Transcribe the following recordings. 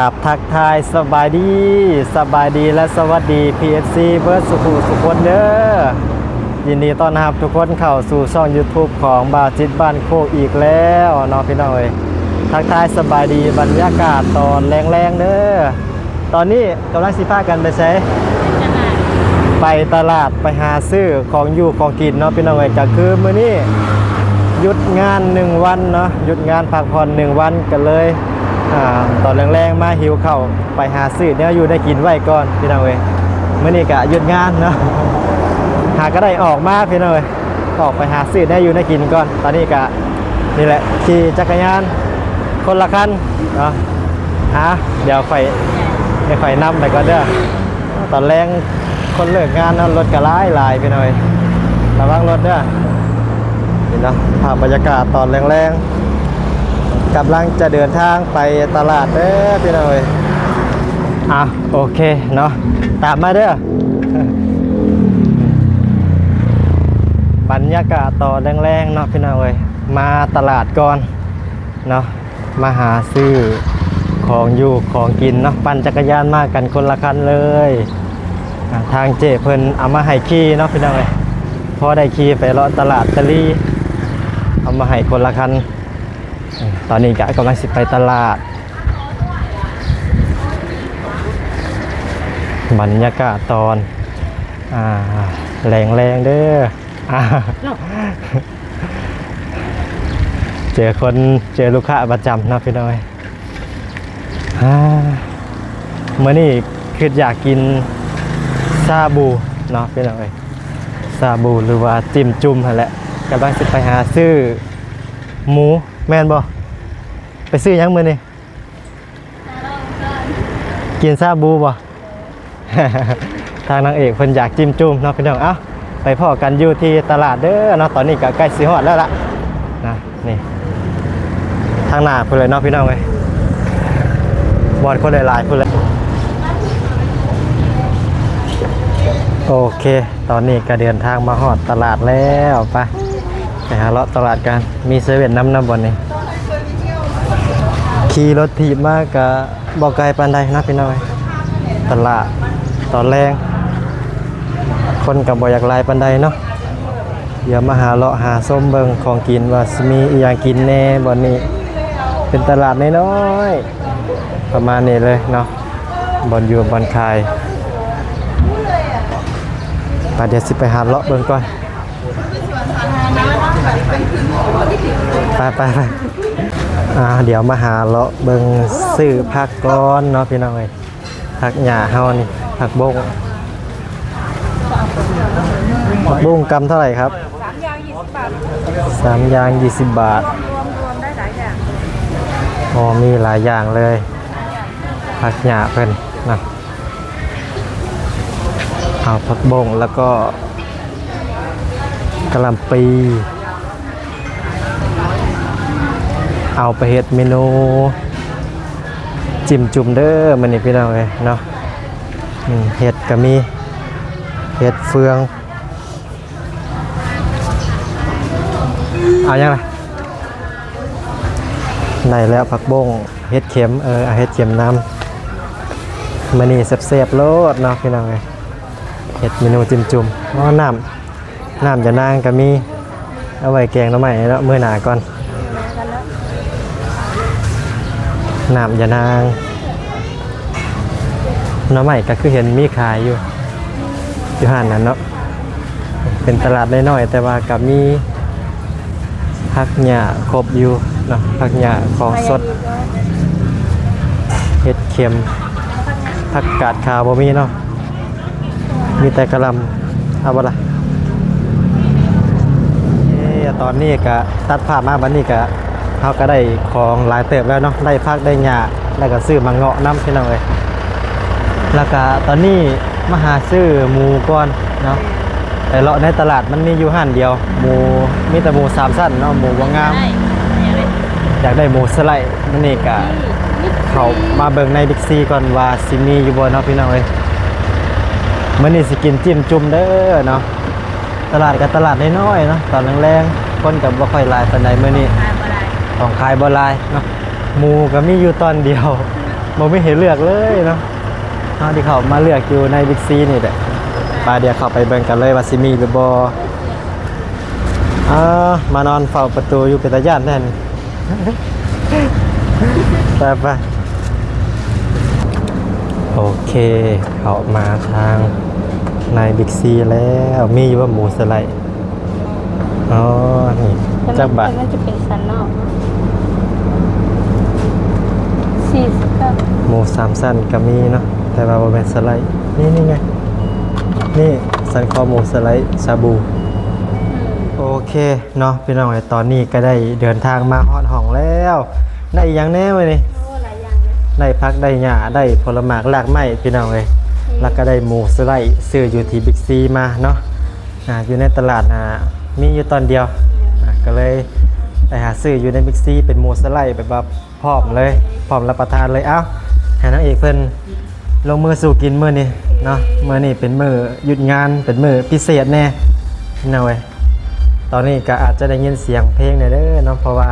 ຄັບ ທັກທາຍສະບາຍດີ ສະບາຍດີ ແລະ ສະຫວັດດີ ພີເອັຟຊີ ເບິດສູ່ຜູ້ສູ່ຄົນເດີ. ຍິນດີຕ້ອນຮັບທຸກຄົນເຂົ້າສູ່ຊ່ອງຢູທູບຂອງບ່າວຈິດບ້ານໂຄກອີກແລ້ວເນາະ ພີ່ນ້ອງເອີຍ. ທັກທາຍສະບາຍດີ ບັນຍາກາດຕອນແລງໆເດີ. ຕອນນີ້ກຳລັງຊິພາກັນໄປໃສ? ໄປຕະຫຼາດ ໄປຫາຊື້ຂອງຢູ່ຂອງກິນເນາະ ພີ່ນ້ອງເອີຍ. ກະຄືມື້ນີ້ຢຸດງານໜຶ່ງວັນເນາະ ຢຸດງານພັກຜ່ອນໜຶ່ງວັນ ກະເລີຍ ອາ ຕອນແລງໆມາຫິວເຂົ້າ ໄປຫາຊື້ແນວຢູ່ແນວກິນໄວ້ກ່ອນ ພີ່ນ້ອງເອີຍ. ມື້ນີ້ກະຢຸດງານເນາະ ຫາກະໄດ້ອອກມາ ພີ່ນ້ອງເອີຍ ອອກໄປຫາຊື້ແນວຢູ່ແນວກິນກ່ອນ. ຕອນນີ້ກະ ນີ້ແຫຼະ ຂີ່ຈັກກະຍານຄົນລະຄັນເນາະ. ອາ ດຽວຂ້ອຍ ໃຫ້ຂ້ອຍນຳໄປກ່ອນເດີ. ຕອນແລງຄົນເລີກງານເນາະ ລົດກະຫຼາຍໆ ພີ່ນ້ອງເອີຍ ລະວັງລົດເດີ. ນີ້ເນາະ ພາບບັນຍາກາດຕອນແລງໆ ກຳລັງຈະເດີນທາງໄປຕະຫຼາດເດີ ພີ່ນ້ອງເອີຍ. ອາ ໂອເຄເນາະ ຕາມມາເດີ. ບັນຍາກາດຕອນແລງໆເນາະ ພີ່ນ້ອງເອີຍ ມາຕະຫຼາດກ່ອນເນາະ ມາຫາຊື້ຂອງຢູ່ຂອງກິນເນາະ. ປັ່ນຈັກກະຍານມາກັນຄົນລະຄັນເລີຍ. ອາ ທາງເຈ້ເພິ່ນເອົາມາໃຫ້ຂີ່ເນາະ ພີ່ນ້ອງເອີຍ ພໍໄດ້ຂີ່ໄປເລາະຕະຫຼາດຕະລີ ເອົາມາໃຫ້ຄົນລະຄັນ. ຕອນນີ້ກະກຳລັງຊິໄປຕະຫຼາດ. ບັນຍາກາດຕອນ ອາ ແລງໆເດີ. ອາ ເຈີຄົນ ເຈີລູກຄ້າປະຈຳເນາະ ພີ່ນ້ອງເອີຍ. ອາ ມື້ນີ້ຄິດຢາກກິນຊາບູເນາະ ພີ່ນ້ອງເອີຍ ຊາບູ ຫຼືວ່າຈິ້ມຈຸ່ມຫັ້ນແຫຼະ. ກຳລັງຊິໄປຫາຊື້ໝູ ແມ່ນບໍ່? ໄປຊື້ຫຍັງມື້ນີ້? ກິນຊາບູບໍ່? ທາງນາງເອກເພິ່ນຢາກຈິ້ມຈຸ່ມເນາະ ພີ່ນ້ອງ. ເອົ້າ ໄປພໍ້ກັນຢູ່ທີ່ຕະຫຼາດເດີເນາະ. ຕອນນີ້ກະໃກ້ຊິຮອດແລ້ວລະນະ. ນີ້ ທາງໜ້າພຸ້ນເລີຍເນາະ ພີ່ນ້ອງເອີຍ ບ່ອນຄົນຫຼາຍໆພຸ້ນເລີຍ. ໂອເຄ ຕອນນີ້ກະເດີນທາງມາຮອດຕະຫຼາດແລ້ວ. ໄປ ໄປຫາເລາະຕະຫຼາດກັນ. ມີເຊເວັ່ນນຳນຳບ່ອນນີ້. ຂີ່ລົດຖີບມາກະບໍ່ໄກປານໃດເນາະ ພີ່ນ້ອງເອີຍ. ຕະຫຼາດຕອນແລງ ຄົນກະບໍ່ຢາກຫຼາຍປານໃດເນາະ. ດຽວມາຫາເລາະຫາຊົມເບິ່ງຂອງກິນວ່າຊິມີອີ່ຫຍັງກິນແດ່. ບ່ອນນີ້ເປັນຕະຫຼາດນ້ອຍໆ ປະມານນີ້ເລີຍເນາະ ບ່ອນຢູ່ບ່ອນຂາຍ. ໄປ ດຽວຊິໄປຫາເລາະເບິ່ງກ່ອນ. ໄປ ໄປ ໄປ ອາ ດຽວມາຫາເລາະເບິ່ງ ຊື້ຜັກກ່ອນເນາະ ພີ່ນ້ອງເອີຍ. ຜັກຫຍ້າເຮົານີ້ ຜັກບົ້ງ ຜັກບຸ້ງກຳເທົ່າໃດຄັບ? ສາມຢ່າງ ສາມຢ່າງ ຍີ່ສິບບາດ. ໂອ້ ມີຫຼາຍຢ່າງເລີຍ ຜັກຫຍ້າເພິ່ນນະ. ເອົາຜັກບົ້ງ ແລ້ວກໍກະຫຼ່ຳປີ ເອົາໄປເຮັດເມນູຈິ້ມຈຸ່ມເດີມື້ນີ້ ພີ່ນ້ອງເອີຍເນາະ. ອືມ ເຫັດກະມີ ເຫັດເຟືອງ. ເອົາຫຍັງລະ? ໄດ້ແລ້ວ ຜັກບົ້ງ ເຫັດເຂັມ. ເອີ ເອົາເຫັດເຂັມນຳ. ມື້ນີ້ແຊບໆໂລດເນາະ ພີ່ນ້ອງເອີຍ. ເຮັດເມນູຈິ້ມຈຸ່ມ. ອໍ ນ້ຳ ນ້ຳຢານາງກະມີ ເອົາໄວ້ແກງໜໍ່ໄມ້ເນາະ ມື້ໜ້າກ່ອນ. ນ້ຳຢານາງ ໜໍ່ໄມ້ກະຄືເຫັນມີຂາຍຢູ່ ຢູ່ຮ້ານນັ້ນເນາະ. ເປັນຕະຫຼາດນ້ອຍໆ ແຕ່ວ່າກະມີຜັກຫຍ້າຄົບຢູ່ເນາະ ຜັກຫຍ້າຂອງສົດ. ເຫັດເຂັມ ຜັກກາດຂາວບໍ່ມີເນາະ ມີແຕ່ກະຫຼ່ຳ. ເອົາບໍ່ລະ? ເອີ ຕອນນີ້ກະຕັດພາບມາ ບັດນີ້ກະ ເຮົາກະໄດ້ຂອງຫຼາຍເຕີບແລ້ວເນາະ ໄດ້ຜັກໄດ້ຫຍ້າ ແລ້ວກະຊື້ໝາກເງາະນຳ ພີ່ນ້ອງເອີຍ. ແລ້ວກະຕອນນີ້ມາຫາຊື້ໝູກ່ອນເນາະ ໄປເລາະໃນຕະຫຼາດ ມັນມີຢູ່ຮ້ານດຽວ ໝູ ມີແຕ່ໝູສາມຊັ້ນເນາະ ໝູບໍ່ງາມ. ຢາກໄດ້ໝູສະໄລ. ມື້ນີ້ກະເຂົ້າມາເບິ່ງໃນບິກຊີກ່ອນວ່າຊິມີຢູ່ບໍ່ເນາະ ພີ່ນ້ອງເອີຍ. ມື້ນີ້ຊິກິນຈິ້ມຈຸ່ມເດີເນາະ. ຕະຫຼາດກະຕະຫຼາດນ້ອຍໆເນາະ ຕອນແລງໆ ຄົນກະບໍ່ຄ່ອຍຫຼາຍປານໃດມື້ນີ້ ຂາຍບໍ່ຫຼາຍ ຂອງຂາຍບໍ່ຫຼາຍເນາະ. ໝູກະມີຢູ່ຕອນດຽວ ບໍ່ມີໃຫ້ເລືອກເລີຍເນາະ. ເຮົາທີ່ເຂົ້າມາເລືອກຢູ່ໃນ Big C ນີ້ແຫຼະ. ໄປ ດຽວເຂົ້າໄປເບິ່ງກັນເລີຍວ່າຊິມີຫຼືບໍ່. ອ່າ ມານອນເຝົ້າປະຕູຢູ່ເປັນຕາຢ້ານແທ້ນີ້. ໄປ ໄປ ໂອເຄ ເຂົ້າມາທາງໃນ Big C ແລ້ວ. ມີຢູ່ບໍ່ໝູສະໄລ? ອໍ ນີ້ ແຕ່ມັນ ຈັກບາດ? ແຕ່ມັນຈະເປັນສັນນອກເນາະ ສີ່ສິບເກົ້າ. ໝູສາມຊັ້ນກໍມີເນາະ ແຕ່ວ່າບໍ່ແມ່ນສະໄລ. ນີ້ ນີ້ໄງ ນີ້ ສັນຄໍໝູສະໄລຊາບູ. ອືມ ໂອເຄເນາະ ພີ່ນ້ອງເອີຍ ຕອນນີ້ກໍໄດ້ເດີນທາງມາຮອດຫ້ອງແລ້ວ. ໄດ້ອີ່ຫຍັງແດ່ມື້ນີ້? ໂອ້ ຫຼາຍຢ່າງເລີຍ ໄດ້ຜັກ ໄດ້ຫຍ້າ ໄດ້ຜົນລະໝາກລາກໄມ້ ພີ່ນ້ອງເອີຍ. ອືມ ແລ້ວກໍໄດ້ໝູສະໄລ ຊື້ຢູ່ທີ່ Big C ມາເນາະ. ອ່າ ຢູ່ໃນຕະຫຼາດ ອ່າ ມີຢູ່ຕອນດຽວ. ແມ່ນ ອ່າ ກໍເລີຍໄປຫາຊື້ຢູ່ໃນ Big C ເປັນໝູສະໄລ ແບບວ່າພ້ອມເລີຍ ພ້ອມຮັບປະທານເລີຍ. ເອົ້າ ໃຫ້ນາງເອກເພິ່ນລົງມືສູ້ກິນມື້ນີ້ເນາະ. ມື້ນີ້ເປັນມື້ຢຸດງານ ເປັນມື້ພິເສດແດ່ ພີ່ນ້ອງເອີຍ. ຕອນນີ້ກໍອາດຈະໄດ້ຍິນສຽງເພງແດ່ເດີເນາະ ເພາະວ່າ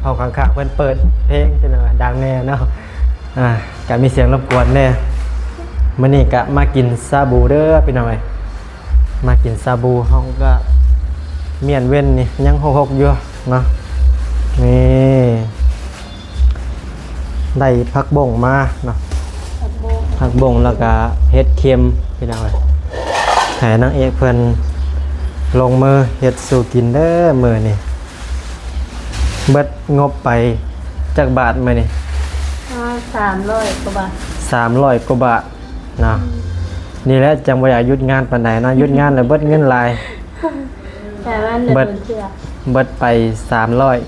ຫ້ອງຂ້າງໆເພິ່ນເປີດເພງ ພີ່ນ້ອງເອີຍ ດັງແດ່ເນາະ. ອ່າ ກໍມີສຽງລົບກວນແດ່. ມື້ນີ້ກໍມາກິນຊາບູເດີ ພີ່ນ້ອງເອີຍ. ມາກິນຊາບູ ເຮົາກໍມ້ຽນເວັ້ນນີ້ຍັງຫົກໆຢູ່ເນາະ. ນີ້ ໄດ້ຜັກບົ້ງມາເນາະ ຜັກບົ້ງ ແລ້ວກໍເຫັດເຂັມ ພີ່ນ້ອງເອີຍ. ໃຫ້ນາງເອກເພິ່ນລົງມືເຮັດສູ່ກິນເດີມື້ນີ້. ເບິດງົບໄປຈັກບາດມື້ນີ້? ອ່າ ສາມຮ້ອຍກວ່າບາດ ສາມຮ້ອຍກວ່າບາດ. ເນາະ ອືມ ນີ້ແຫຼະ ຈັ່ງບໍ່ຢາກຢຸດງານປານໃດເນາະ ຢຸດງານແລ້ວເບິດເງິນຫຼາຍ. ແຕ່ວ່າເບິດ ເບິດໄປສາມຮ້ອຍ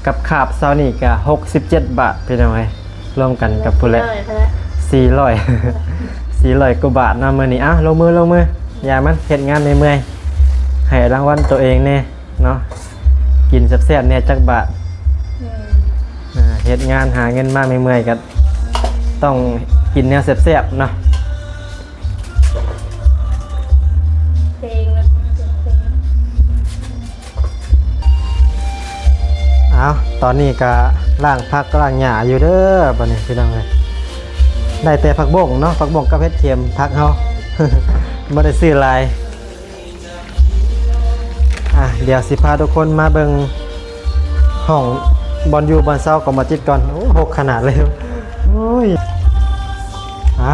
ກັບຄາບເຊົ້ານີ້ກະຫົກສິບເຈັດບາດ ພີ່ນ້ອງເອີຍ. ລວມກັນກັບພຸ້ນແຫຼະ ສີ່ຮ້ອຍ ສີ່ຮ້ອຍກວ່າບາດເນາະມື້ນີ້. ເອົ້າ ລົງມື ລົງມື ຢ່າມັນ ເຮັດງານເມື່ອຍໆ ໃຫ້ລາງວັນຕົວເອງແດ່. ເນາະ ກິນແຊບໆແດ່ຈັກບາດ. ອືມ ອ່າ ເຮັດງານຫາເງິນມາເມື່ອຍໆ ກໍຕ້ອງກິນແນວແຊບໆເນາະ. ເອົາ ຕອນນີ້ກໍລ້າງຜັກລ້າງຫຍ້າຢູ່ເດີ ບັດນີ້ພີ່ນ້ອງເອີຍ. ໄດ້ແຕ່ຜັກບົ້ງເນາະ ຜັກບົ້ງກັບເຫັດເຂັມ ຜັກເຮົາ ບໍ່ໄດ້ຊື້ຫຼາຍ. ອ່ະ ດຽວຊິພາທຸກຄົນມາເບິ່ງຫ້ອງບ່ອນຢູ່ບ່ອນເຊົາຂອງບ່າວຈິດກ່ອນ. ໂອ້ ຮົກຂະໜາດເລີຍ ໂອ້ຍ. ອ່ະ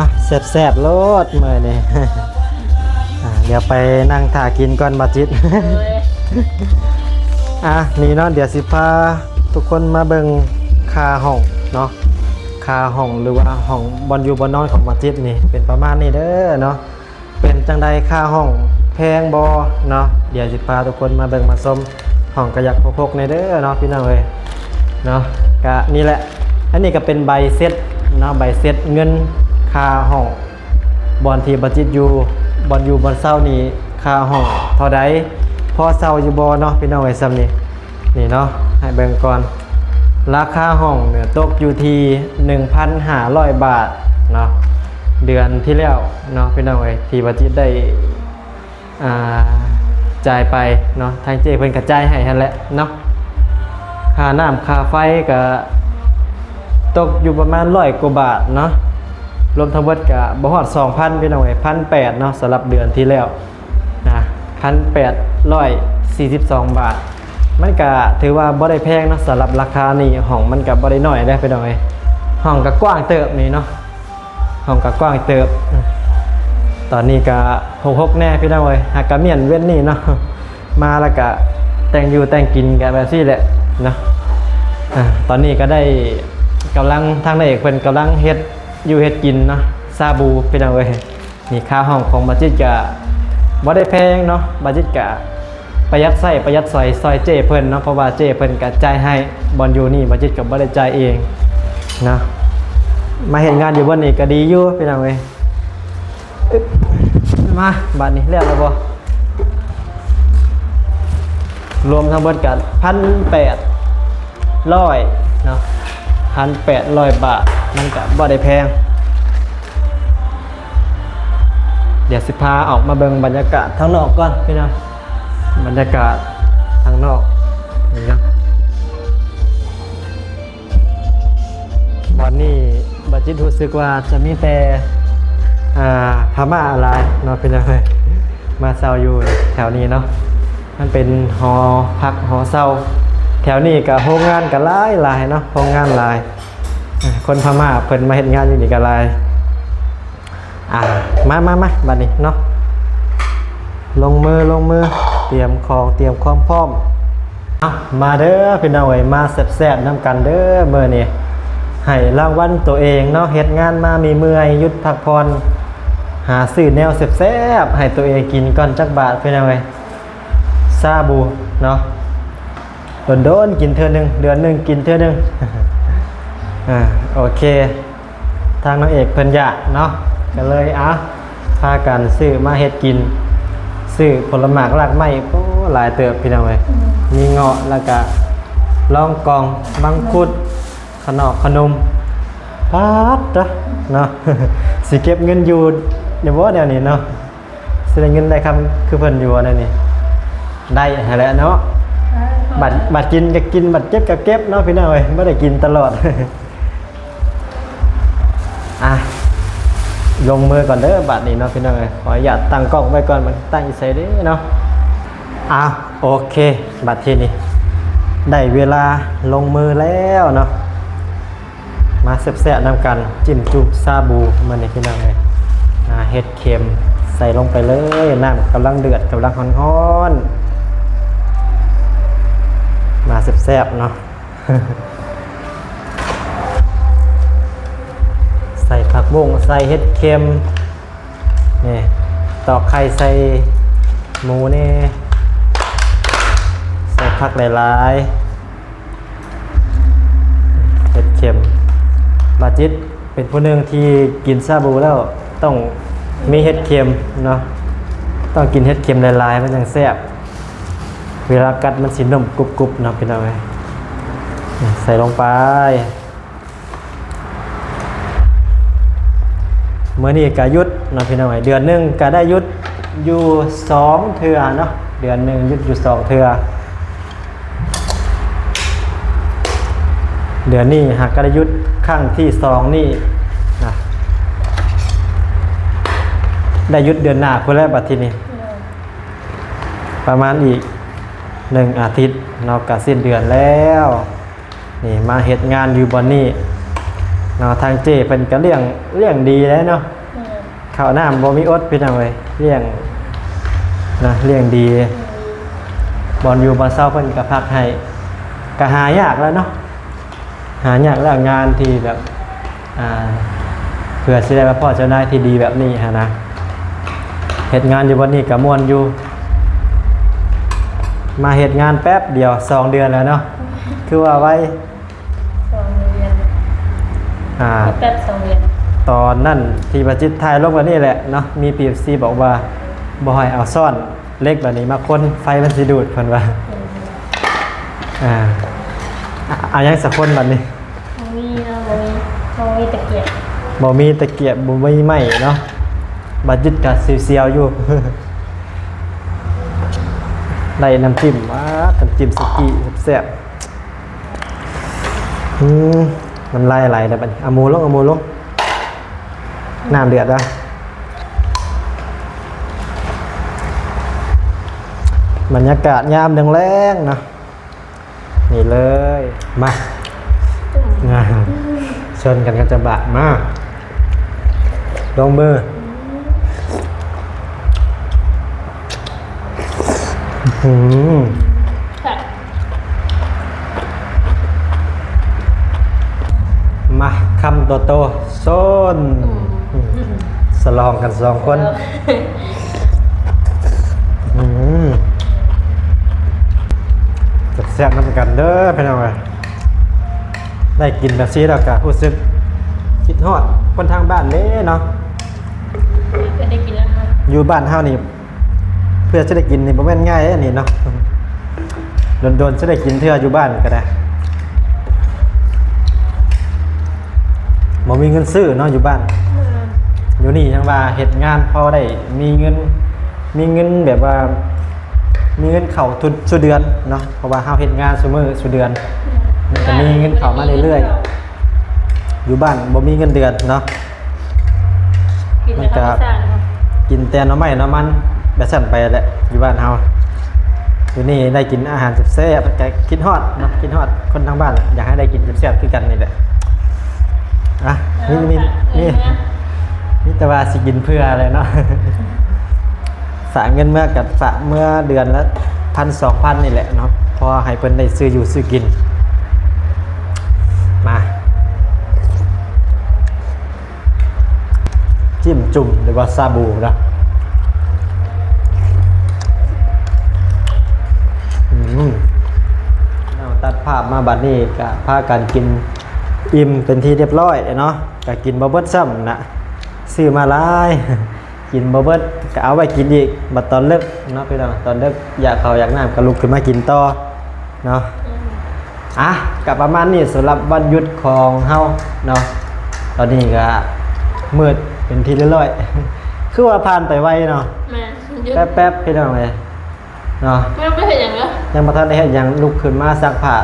ແຊບໆໂລດມື້ນີ້. ອ່ະ ດຽວໄປນັ່ງຖ້າກິນກ່ອນບ່າວຈິດ. ໂດຍ ອ່ະ ນີ້ເນາະ ດຽວຊິພາທຸກຄົນມາເບິ່ງຄ່າຫ້ອງເນາະ ຄ່າຫ້ອງ ຫຼືວ່າຫ້ອງບ່ອນຢູ່ບ່ອນນອນຂອງບ່າວຈິດນີ້ ເປັນປະມານນີ້ເດີເນາະ. ເປັນຈັ່ງໃດ ຄ່າຫ້ອງແພງບໍ່ເນາະ? ດຽວຊິພາທຸກຄົນມາເບິ່ງມາຊົມ. ຫ້ອງກະຢາກຮົກໆແດ່ເດີເນາະ ພີ່ນ້ອງເອີຍເນາະ. ກະນີ້ແຫຼະ ອັນນີ້ກະເປັນໃບເຊັດເນາະ ໃບເຊັດເງິນຄ່າຫ້ອງ ບ່ອນທີ່ບ່າວຈິດຢູ່ ບ່ອນຢູ່ບ່ອນເຊົານີ້ ຄ່າຫ້ອງເທົ່າໃດ ພໍເຊົາຢູ່ບໍ່ເນາະ ພີ່ນ້ອງເອີຍ. ສ່ຳນີ້ ນີ້ເນາະ ໃຫ້ເບິ່ງກ່ອນ ລາຄາຫ້ອງເນຍຕົກຢູ່ທີ່ໜຶ່ງພັນຫ້າຮ້ອຍບາດເນາະ ເດືອນທີ່ແລ້ວເນາະ ພີ່ນ້ອງເອີຍ ທີ່ບ່າວຈິດໄດ້ ອ່າ ຈ່າຍໄປເນາະ ທາງເຈ້ເພິ່ນກະຈ່າຍໃຫ້ຫັ້ນແຫຼະເນາະ. ຄ່ານ້ຳຄ່າໄຟກະຕົກຢູ່ປະມານຮ້ອຍກວ່າບາດເນາະ ລວມທັງເບິດກະບໍ່ຮອດສອງພັນ ພີ່ນ້ອງເອີຍ ພັນແປດເນາະ ສຳລັບເດືອນທີ່ແລ້ວ. ນະ ພັນແປດຮ້ອຍສີ່ສິບສອງບາດ ມັນກະຖືວ່າບໍ່ໄດ້ແພງເນາະ ສຳລັບລາຄານີ້. ຫ້ອງມັນກະບໍ່ໄດ້ນ້ອຍເດ້ພີ່ນ້ອງເອີຍ ຫ້ອງກະກວ້າງເຕີບນີ້ເນາະ ຫ້ອງກະກວ້າງເຕີບ. ຕອນນີ້ກະຮົກໆແດ່ພີ່ນ້ອງເອີຍ ຫາກະມ້ຽນເວັນນີ້ເນາະ ມາແລ້ວກະແຕ່ງຢູ່ແຕ່ງກິນກະແບບຊີ້ແຫຼະເນາະ. ອາ ຕອນນີ້ກະໄດ້ກຳລັງ ທາງນາງເອກເພິ່ນກຳລັງເຮັດຢູ່ເຮັດກິນເນາະ ຊາບູ ພີ່ນ້ອງເອີຍ. ນີ້ຄ່າຫ້ອງຂອງບ່າວຈິດກະບໍ່ໄດ້ແພງເນາະ ບ່າວຈິດກະປະຢັດໃຊ້ປະຢັດສອຍ ຊ່ອຍເຈ້ເພິ່ນເນາະ ເພາະວ່າເຈ້ເພິ່ນກະຈ່າຍໃຫ້. ບ່ອນຢູ່ນີ້ບ່າວຈິດກະບໍ່ໄດ້ຈ່າຍເອງເນາະ. ມາເຮັດງານຢູ່ບ່ອນນີ້ກະດີຢູ່ພີ່ນ້ອງເອີຍ. ອຶບ ມາ ບາດນີ້ແລ້ວແລ້ວບໍ່? ລວມທັງເບິດກະພັນແປດຮ້ອຍເນາະ ພັນແປດຮ້ອຍບາດ ມັນກະບໍ່ໄດ້ແພງ. ດຽວຊິພາອອກມາເບິ່ງບັນຍາກາດທາງນອກກ່ອນພີ່ນ້ອງ ບັນຍາກາດທາງນອກນີ້ເນາະ. ບ່ອນນີ້ ບັ ຄິດຮູ້ສຶກວ່າຈະມີແຕ່ ອ່າ ພະມ້າຫຼາຍເນາະ ເປັນຫຍັງເລີຍ ມາເຊົ່າຢູ່ແຖວນີ້ເນາະ. ມັນເປັນຫໍພັກຫໍເຊົ່າ ແຖວນີ້ກະໂຮງງານກະຫຼາຍໆເນາະ ໂຮງງານຫຼາຍ ຄົນພະມ້າເພິ່ນມາເຮັດງານຢູ່ນີ້ກະຫຼາຍ. ອ່າ ມາ ມາ ມາ ບາດນີ້ເນາະ ລົງມື ລົງມື ຕຽມຂອງ ຕຽມຄວາມພ້ອມ. ເອົາ ມາເດີພີ່ນ້ອງເອີຍ ມາແຊບໆນຳກັນເດີ ມື້ນີ້ໃຫ້ລາງວັນໂຕເອງເນາະ ເຮັດງານມາມີເມື່ອຍ ຢຸດພັກຜ່ອນ ຫາຊື້ແນວແຊບໆໃຫ້ໂຕເອງກິນກ່ອນຈັກບາດ ພີ່ນ້ອງເອີຍ. ຊາບູເນາະ ດົນໆກິນເທື່ອໜຶ່ງ ເດືອນໜຶ່ງກິນເທື່ອໜຶ່ງ. ອ່າ ໂອເຄ ທາງນາງເອກເພິ່ນຢາກເນາະ ກະເລີຍ ເອົາ ພາກັນຊື້ມາເຮັດກິນ ຊື້ຜົນລະໝາກລາກໄມ້ ໂອ້ ຫຼາຍເຕີບພີ່ນ້ອງເອີຍ ມີເງາະ ແລ້ວກະລອງກອງ ມັງຄຸດ ຂະໜອກຂະໜົມ ປາດເນາະ ເນາະ ຊິເກັບເງິນຢູ່ຢູ່ບໍ່ແນວນີ້ເນາະ. ຊິໄດ້ເງິນໄດ້ຄຳຄືເພິ່ນຢູ່ບໍ່ແນວນີ້ ໄດ້ຫັ້ນແຫຼະເນາະ. ບາດ ບາດກິນກະກິນ ບາດເກັບກະເກັບເນາະ ພີ່ນ້ອງເອີຍ ບໍ່ໄດ້ກິນຕະຫຼອດ. ອ່ະ ລົງມືກ່ອນເດີບາດນີ້ເນາະ ພີ່ນ້ອງເອີຍ ຂໍອະນຸຍາດຕັ້ງກ້ອງໄວ້ກ່ອນ ມັນຕັ້ງຢູ່ໃສເດເນາະ. ອ່ະ ໂອເຄ ບາດທີນີ້ໄດ້ເວລາລົງມືແລ້ວເນາະ. ມາແຊບໆນຳກັນ ຈິ້ມຈຸ້ມຊາບູມື້ນີ້ພີ່ນ້ອງເອີຍ. ອ່າ ເຫັດເຂັມໃສ່ລົງໄປເລີຍ ນ້ຳກຳລັງເດືອດ ກຳລັງຮ້ອນໆ ມາແຊບໆເນາະ. ໃສ່ຜັກບຸ້ງ ໃສ່ເຫັດເຂັມ ນີ້ ຕອກໄຂ່ໃສ່ໝູແດ່ ໃສ່ຜັກຫຼາຍໆ ເຫັດເຂັມ. ບາຈິດເປັນຜູ້ໜຶ່ງທີ່ກິນຊາບູແລ້ວຕ້ອງມີເຫັດເຂັມເນາະ ຕ້ອງກິນເຫັດເຂັມຫຼາຍໆ ມັນຈັ່ງແຊບ ເວລາກັດມັນຊິນຸ້ມກຸບໆເນາະ ພີ່ນ້ອງເອີຍ. ໃສ່ລົງໄປ. ມື້ນີ້ກະຢຸດເນາະ ພີ່ນ້ອງເອີຍ ເດືອນໜຶ່ງກະໄດ້ຢຸດຢູ່ສອງເທື່ອເນາະ ເດືອນໜຶ່ງຢຸດຢູ່ສອງເທື່ອ. ເດືອນນີ້ຫາກກະໄດ້ຢຸດຄັ້ງທີສອງນີ້ນະ ໄດ້ຢຸດເດືອນໜ້າພຸ້ນແຫຼະ ບາດທີນີ້ ປະມານອີກໜຶ່ງອາທິດເນາະ ກະສິ້ນເດືອນແລ້ວ. ນີ້ມາເຮັດງານຢູ່ບ່ອນນີ້ເນາະ ທາງເຈ້ເພິ່ນກະລ້ຽງ ລ້ຽງດີແຫຼະເນາະ. ແມ່ນ. ເຂົ້ານ້ຳບໍ່ມີອົດ ພີ່ນ້ອງເອີຍ ລ້ຽງນະ ລ້ຽງດີ. ແມ່ນ. ບ່ອນຢູ່ບ່ອນເຊົາເພິ່ນກະພັກໃຫ້ ກະຫາຍາກແລ້ວເນາະ ຫາຍາກແລ້ວ ງານທີ່ແບບ ອ່າ ເພື່ອຊິໄດ້ມາພໍ້ເຈົ້ານາຍທີ່ດີແບບນີ້ຫັ້ນນະ. ເຮັດງານຢູ່ບ່ອນນີ້ກະມ່ວນຢູ່ ມາເຮັດງານແປັບດຽວສອງເດືອນແລ້ວເນາະ ຄືວ່າໄວ. ສອງເດືອນ ອ່າ ແປັບສອງເດືອນ. ຕອນນັ້ນທີ່ບາຈິດຖ່າຍລົງແບບນີ້ແຫຼະເນາະ ມີ ເອັຟ ຊີ ບອກວ່າບໍ່ໃຫ້ເອົາຊ້ອນເຫຼັກແບບນີ້ມາຄົນ ໄຟມັນຊິດູດ ເພິ່ນວ່າ. ອືມ ອ່າ ເອົາຫຍັງສາຄົນບາດນີ້? ບໍ່ມີເນາະ ບໍ່ມີ ບໍ່ມີຕະກຽບ ບໍ່ມີຕະກຽບ ບໍ່ມີໄມ້ເນາະ. ບາຈິດກະສຽວໆຢູ່ ໄດ້ນ້ຳຈິ້ມ ວ້າ ນ້ຳຈິ້ມສຸກີ້ແຊບໆ. ອືມ ນ້ຳລາຍໄຫຼແລ້ວບາດນີ້ ເອົາໝູລົງ ເອົາໝູລົງ ນ້ຳເດືອດລະ. ບັນຍາກາດຍາມແລງໆເນາະ ນີ້ເລີຍ ມາ ຊົນກັນກັບຈະບາດ ມາ ລົງມື. ອືມ ແຊບ ມາ ຄຳໂຕໆ ຊົນ. ອືມ ສະຫຼອງກັນສອງຄົນ. ເອີ ອືມ ແຊບໆນຳກັນເດີພີ່ນ້ອງເອີຍ. ໄດ້ກິນແບບຊີ້ແລ້ວກະຮູ້ສຶກຄິດຮອດຄົນທາງບ້ານເດ້ເນາະ. ເພິ່ນໄດ້ກິນແລ້ວເນາະ ຢູ່ບ້ານເຮົານີ້ ເພື່ອຊິໄດ້ກິນນີ້ບໍ່ແມ່ນງ່າຍເດ້ນີ້ເນາະ. ດົນໆຊິໄດ້ກິນເທື່ອ ຢູ່ບ້ານກະໄດ້ ບໍ່ມີເງິນຊື້ເນາະ ຢູ່ບ້ານ. ແມ່ນ. ຢູ່ນີ້ຍັງວ່າເຮັດງານພໍໄດ້ມີເງິນ ມີເງິນແບບວ່າ ມີເງິນເຂົ້າທຸກ ທຸກເດືອນເນາະ ເພາະວ່າເຮົາເຮັດງານຊຸມື້ຊຸເດືອນ ແມ່ນ. ມັນກະມີເງິນເຂົ້າມາເລື້ອຍໆ. ຢູ່ບ້ານບໍ່ມີເງິນເດືອນເນາະ ກິນແຕ່ ມັນກະ ທຳມະຊາດເນາະ ກິນແຕ່ໜໍ່ໄມ້ໜໍ່ມັນ ແບບຊັ້ນໄປແຫຼະ ຢູ່ບ້ານເຮົາ. ຢູ່ນີ້ໄດ້ກິນອາຫານແຊບໆ ກະຄິດຮອດເນາະ ຄິດຮອດຄົນທາງບ້ານ ຢາກໃຫ້ໄດ້ກິນແຊບໆຄືກັນນີ້ແຫຼະ. ອ່ະ ມີ ມີ ມີ ມີແຕ່ວ່າຊິກິນເພື່ອແຫຼະເນາະ. ຝາກເງິນເມືອກະຝາກເມືອເດືອນລະພັນສອງພັນນີ້ແຫຼະເນາະ ພໍໃຫ້ເພິ່ນໄດ້ຊື້ຢູ່ຊື້ກິນ. ມາ ຈິ້ມຈຸ່ມ ຫຼືວ່າຊາບູນະ. ອືມ ເອົາ ຕັດພາບມາບັດນີ້ກະພາກັນກິນອີ່ມເປັນທີ່ຮຽບຮ້ອຍເນາະ ກະກິນບໍ່ເບິດຊ້ຳນະ ຊື້ມາຫຼາຍ ກິນບໍ່ເບິດກະເອົາໄວ້ກິນອີກ ບັດຕອນເລິກເນາະພີ່ນ້ອງ ຕອນເລິກຢາກເຂົ້າຢາກນ້ຳກະລຸກຂຶ້ນມາກິນຕໍ່ເນາະ. ອືມ ອ່ະ ກະປະມານນີ້ສຳລັບວັນຢຸດຂອງເຮົາເນາະ. ຕອນນີ້ກະມືດເປັນທີ່ຮຽບຮ້ອຍ ຄືວ່າຜ່ານໄປໄວເນາະ. ແມ່ນ ຢຸດ ແປັບໆ ພີ່ນ້ອງເອີຍເນາະ. ຍັງບໍ່ໄດ້ເຮັດຫຍັງເລີຍ ຍັງບໍ່ທັນໄດ້ເຮັດຫຍັງ ລຸກຂຶ້ນມາຊັກຜ້າ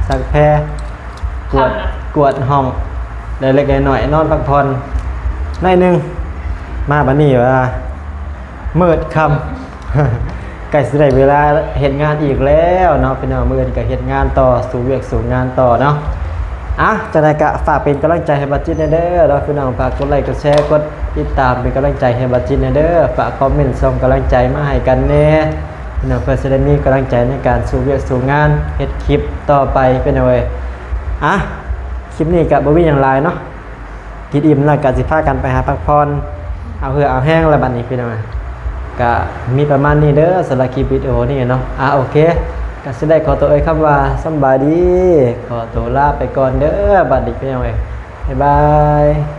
ຊັກແພ ກວາດ ກວາດຫ້ອງ ໄດ້ເລັກໄດ້ນ້ອຍ ນອນພັກຜ່ອນໜ້ອຍໜຶ່ງ. ມາບັດນີ້ວ່າມືດຄ່ຳ ໃກ້ຊິໄດ້ເວລາເຮັດງານອີກແລ້ວເນາະພີ່ນ້ອງ ມື້ອື່ນກະເຮັດງານຕໍ່ ສູ້ວຽກສູ້ງານຕໍ່ເນາະ. ອ່ະ ຈັ່ງໃດກະຝາກເປັນກຳລັງໃຈໃຫ້ບາຈິດແດ່ເດີເນາະພີ່ນ້ອງ ຝາກກົດໄລກົດແຊ ກົດຕິດຕາມເປັນກຳລັງໃຈໃຫ້ບາຈິດແດ່ເດີ ຝາກຄອມເມັນສົ່ງກຳລັງໃຈມາໃຫ້ກັນແດ່ ພີ່ນ້ອງ ເພື່ອຊິໄດ້ມີກຳລັງໃຈໃນການສູ້ວຽກສູ້ງານ ເຮັດຄລິບຕໍ່ໄປ ພີ່ນ້ອງເອີຍ. ອ່ະ ຄລິບນີ້ກະບໍ່ມີຫຍັງຫຼາຍເນາະ ກິນອີ່ມແລ້ວກະຊິພາກັນໄປຫາພັກຜ່ອນ ເອົາເຫື່ອເອົາແຮງແລ້ວບັດນີ້ ພີ່ນ້ອງເອີຍ. ກະມີປະມານນີ້ເດີ ສຳລັບຄລິບວິດີໂອນີ້ເນາະ. ອ່າ ໂອເຄ ກະຊິໄດ້ຂໍຕົວເອີ່ຍຄຳວ່າສຳບາຍດີ ຂໍຕົວລາໄປກ່ອນເດີບັດນີ້ ພີ່ນ້ອງເອີຍ ບາຍບາຍ.